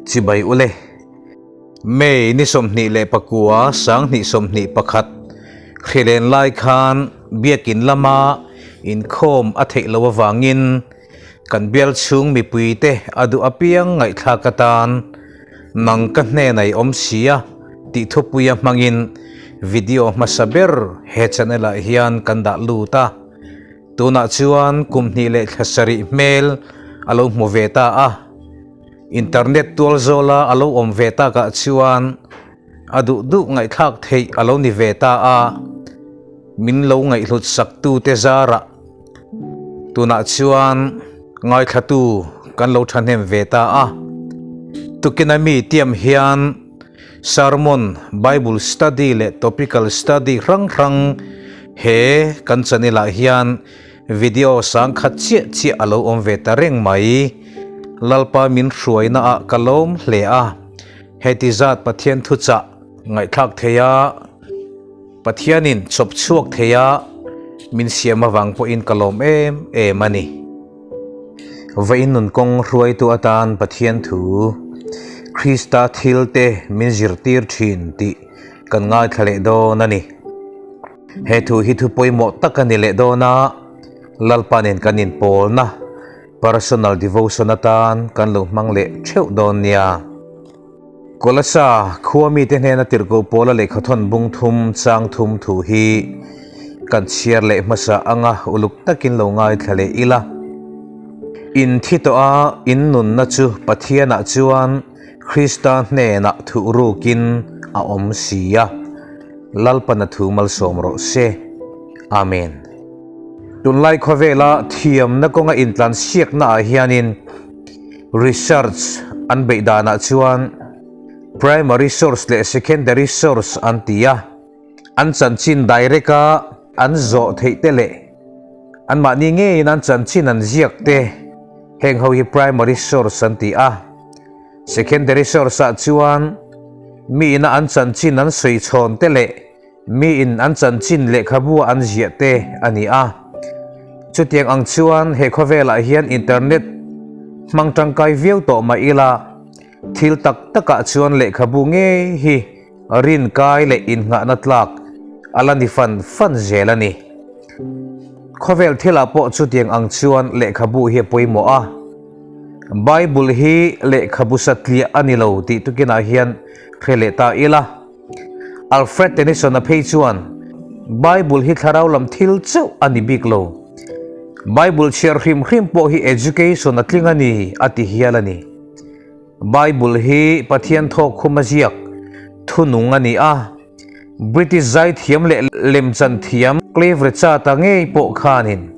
Chibai ule. May ni 29, 2021 hrilen lai khan biakin lama inkhawm a theih loh avangin kan bial chhung mipuite a duh apiang ngaihthlak atan nang ka hnenah i awm si a tih thupuia hmangin video hmasa ber he channel ah hian kan dah lut a. Tunah chuan kum hnih leh thla sarih hmel a lo hmu ve ta a. Internet tual zawla a lo awm ve takah chuan a duh duh ngaihthlak theih a lo ni ve ta a, min lo ngaihhlut saktute zarah tunah chuan ngaithlatu kan lo thahnem ve ta a. Tukina mi tiam hian sermon, Bible study leh topical study hrang hrang he kan channel ah hian Video sangkhat chiah chiah a lo awm ve ta reng mai. Lalpa min hruaina ah ka lawm hle a. Heti zat Pathian thuchah ngaihthlak thei a, Pathianin chawp chhuak thei a min siam avang pawhin ka lawm em em a ni. Vawiin nun kawng hruaitu atan Pathian thu, Krista thilte min zirtir thin tih kan ngaithla leh dawn a ni. He thu hi thu pawimawh tak a ni leh dawn a, Lalpa nen kan inpawlna, personal devotion atan kan lo hmang leh theuh dawn nia. Kolasa khua mite hnena tirhkoh pawla lehkhathawn bung thum chang thum thu hi kan chhiar leh hmasa anga uluk takin lo ngaithla leh ila. In thi tawh a, in nunna chu Pathianah chuan Krista hnenah thuh rukin a awm si a. Lalpana thu malsawm rawh se. Amen. Tunlai khawvela thiamna kawnga intlansiakna ah hianin research an beih danah chuan primary source leh secondary source an ti a, an chanchin direct a an zawh theih te leh anmahni ngeiin an chanchin an ziak te heng ho hi primary source an ti a. Secondary source ah chuan mi ina an chanchin an sawi chhawn te leh mi in an chanchin lehkhabu a an ziah te a ni a. Chutiang ang chuan he khawvelah hian internet hmang tangkai viau tawh mah ila thil tak takah chuan lehkhabu ngei hi rinkai leh innghahna tlak a la ni fan fan zel a ni. Khawvel thilah pawh chutiang ang chuan lehkhabu hi a pawimawh a. Bible hi lehkhabu satliah a ni lo tih tukinah hian hre leh ta ila. Alfred Tennyson-a phei chuan, Bible hi thlarau lam thil chauh a ni bik lo. Bible chhiar hrim hrim pawh hi education a tling a ni, a ti hial a ni. Bible hi Pathian thawk khum a ziak thunung a ni a. British zaithiam leh lemchan thiam Clive Richard-a ngei pawh khanin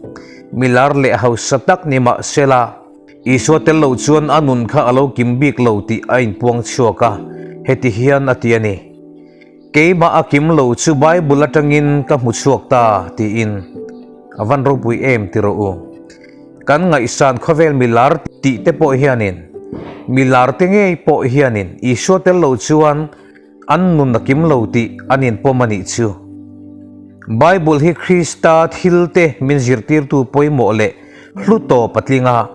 milar leh hausa tak ni mah sela, Isua tel lo chuan a nun kha a lo kim bik lo tih a inpuang chhuak a, heti hian a ti a ni, Keimah a kim lo chu Bible atangin ka hmu chhuak ta, tiin. A van ropui em ti rawh u. Kan ngaihsan khawvel milar tih te pawh hianin, milar te ngei pawh hianin Isua tel lo chuan An nun a kim lo tih an inpawm a nih chu. Bible hi Krista thilte min zirtirtu pawimawh leh hlu tawp a tling a.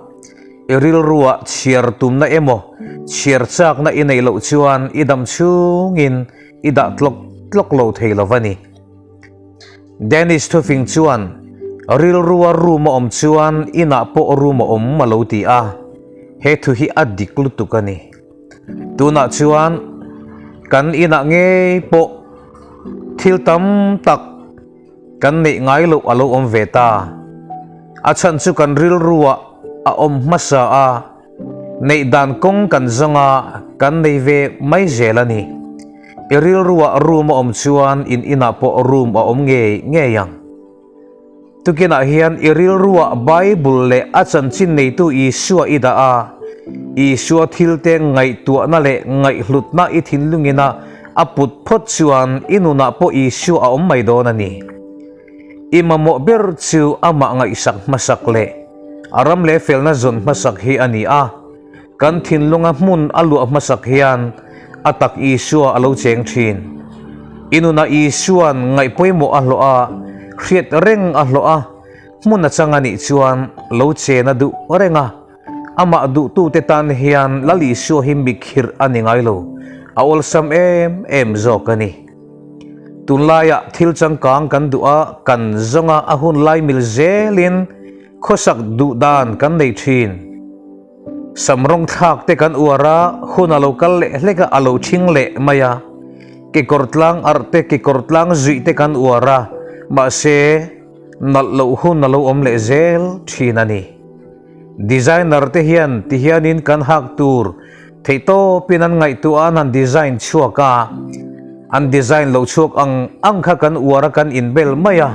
I rilruah chhiar tumna emaw chhiar chakna i neih loh chuan i dam chhungin i dah tlawk tlawk lo thei lo va ni. Dennis thufing chuan, Rilrua room a awm chuan inah pawh room a awm a lo ti a. He thu hi a dik lutuk a ni. Tunah chuan kan inah ngei pawh thil tam tak kan neih ngai loh a lo awm ve ta. A chhan chu kan rilruah a awm hmasa a, neih dan kawng kan zawng a, kan nei ve mai zel a ni. I rilruah room a awm chuan in inah pawh room a awm ngei ngei ang. Tukinah hian i rilruah Bible leh a chanchin neitu Isua i dah a, Isua thilte ngaihtuahna leh ngaihhlutna i thinlungina a put phawt chuan i nunah pawh Isua a awm mai dawn a ni. I mamawh ber chu amah ngaihsak hmasak leh a ram leh felna zawn hmasak hi a ni a, kan thinlunga hmun a luah hmasak hian a tak Isua a lo cheng thin. I nunah Isua'n ngaih pawimawh a hlawh a, hriat reng a hlawh a, hmun a chang a nih chuan lo chen a duh reng a. Amah duhtute tan hian Lal Isua hi mi khirh a ni ngai lo, a awlsam em em zawk a ni. Tunlaiah thil changkang kan duh a, kan zawng a, a hun lai mil zelin khawsak duh dan kan nei thin. Sam rawng thlak te kan uar a, hun a lo kal leh hlek a, a lo thing leh mai a. Kekawr tlang arh te, kekawr tlang zuih te kan uar a, mahse nalh loh hun a lo awm leh zel thin a ni. Designer te hian ti hianin kan hak tur theihtawpin an ngaihtuah a, an han design chhuak a, an design lo chhuak ang ang kha kan uar a kan inbel mai a,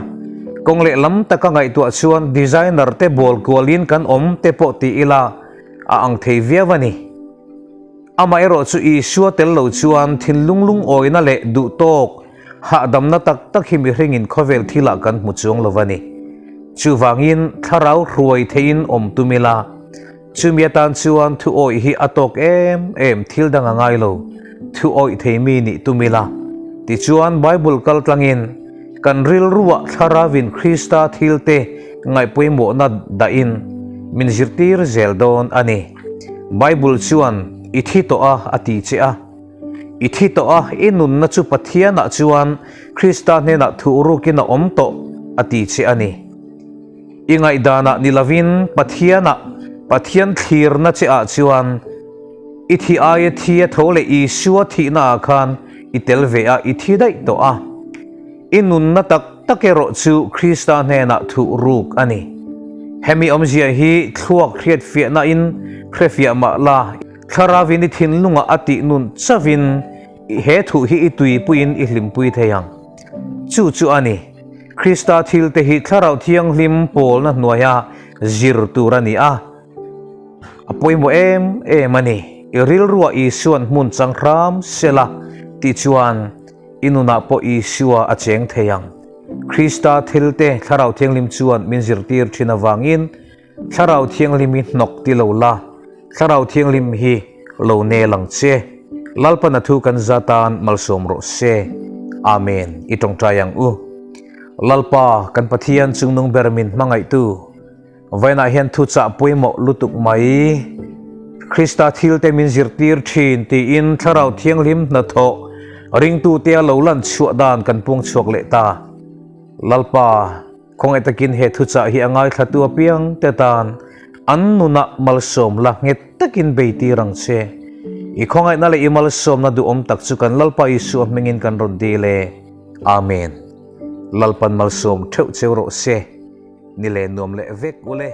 kawng leh lam taka ngaihtuah chuan designer te bawl kualin kan awm te pawh ti ila a ang thei viau a ni. Amaherawh chu Isua tel lo chuan thinlung lungawina leh duhtawk Hahdamna tak tak hi mihringin khawvel thilah kan hmu chuang lo a ni. Chuvangin thlarau hruai theihin awm tum ila, chumi atan chuan thu awih hi a tawk em em thil dang a ngai lo, thu awih thei mi nih tum ila. Tichuan Bible kal tlangin kan rilruah thlarauvin Krista thilte ngaihpawimawhna dahin min zirtir zel dawn a ni. Bible chuan i thi tawh a a ti che a. I thi tawh a, i nunna chu Pathianah chuan Krista hnenah thuh rukin a awm tawh a ti che a ni. I ngaihdanah ni lovin Pathianah, Pathian thlirna che ah chuan i thi aia thi a tho leh Isua thihna ah khan i tel ve a, i thi daih tawh a. I nunna tak tak erawh chu Krista hnenah thuh ruk a ni. Hemi awmzia hi thluak hriatfiahna in hrefiah mah la, Thlarauin i thinlungah a tih nun chauhin he thuh hi i tuipuiin i hlimpui thei ang. Chu chu a ni, Krista thilte hi Thlarau Thianghlim pawlna hnuaia zir tur a ni a. A pawimawh em em a ni. I rilruah Isua'n hmun chang hram sela tih chuan i nunah pawh Isua a cheng thei ang. Krista thilte Thlarau Thianghlim chuan min zirtir thin avangin Thlarau Thianghlim hi hnawk ti lo la, Thlarau Thianghlim hi lo nel ang che. Lalpan a thu kan za tan malsawm rawh se. Amen. I tawngtai ang u. Lalpa, kan Pathian chungnung ber min hmangaihtu, vainah hian thuchah pawimawh lutuk mai, Krista thilte min zirtir thin tiin Thlarau Thianghlim hnathawh ringtute a lo lan chhuah dan kan puang chhuak leh ta. Lalpa, Khawngaih takin he thuchah hi a ngaithlatu apiang te tan an nunah malsawm la nghet takin bei tir ang che. I khawngaihna leh i malsawmna duhawm tak chu kan Lalpa Isua hmingin kan rawn dil e. Amen. Lalpan malsawm theuh cheu rawh se. Ni leh nuam leh vek ule.